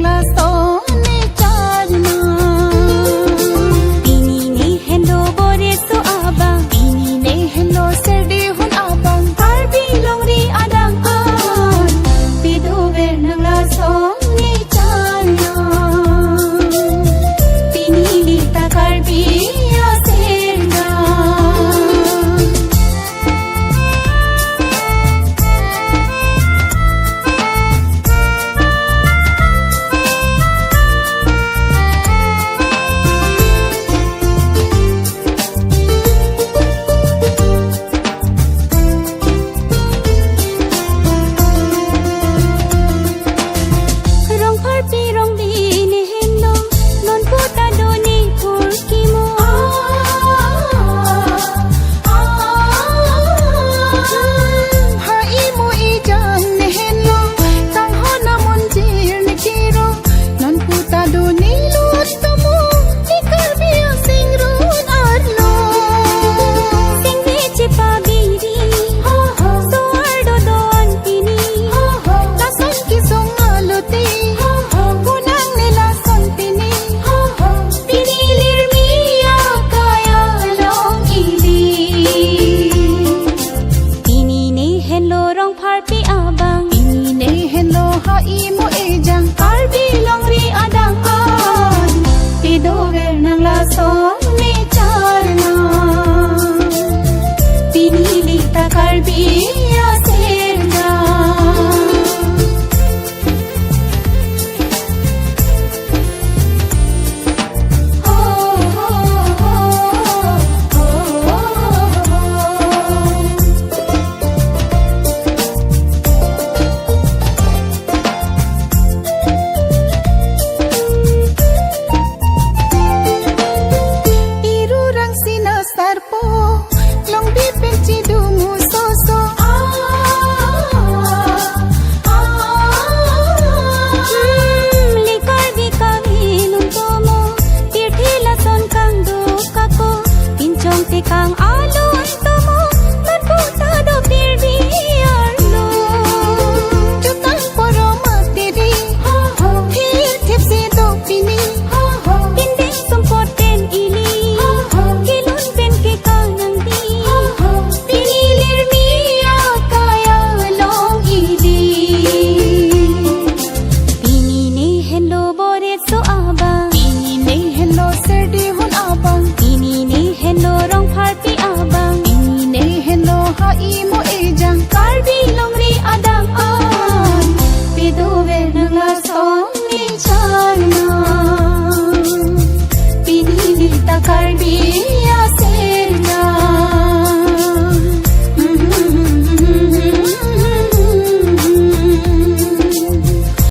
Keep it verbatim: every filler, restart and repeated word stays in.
Lason ne charna. Pini ne henlo Boreso abang. Pini ne henlo Serdihun abang. Karbi longri adang an. Pado ver nang lason ne charna. Pini lita Karbi aserna. Rongpharpi rong bini henlo, non puta doni purkimo. Ha imo ejang ne henlo, tanghon amonjir ne kiro, non puta doni lut tomo, ne Karbi asingrum arlo. Singbi chepa biri, so-ar do do-an pini. Lason kesung alote, bonang ne lason pini. Pini lirmi akai along ili. Pini ne henlo Rongpharpi abang. Pini ne henlo ha imo ejang. Karbi longri adang an. Pado ver nang lason ne charna. Pini lita Karbi aserna. Irurang sina sarpo, longbi pen chidungu soso. Hmm, likar di kami nuntomo, tirthi lason kangdu kako, pinchong tikang alun tomo, man puta do pirbi arlo. Jutang poro matiri, thir thip si do pini. Pindeng sumpot pen ili, kilun pen kekal nangdi. Pini lirmi akai along ili. Pini ne henlo Boreso abang. Pini ne henlo Serdihun abang. Pini ne henlo Rongpharpi abang. Pini ne henlo ha imo ejang. Karbi longri adang an. Pado ver nang lason ne charna.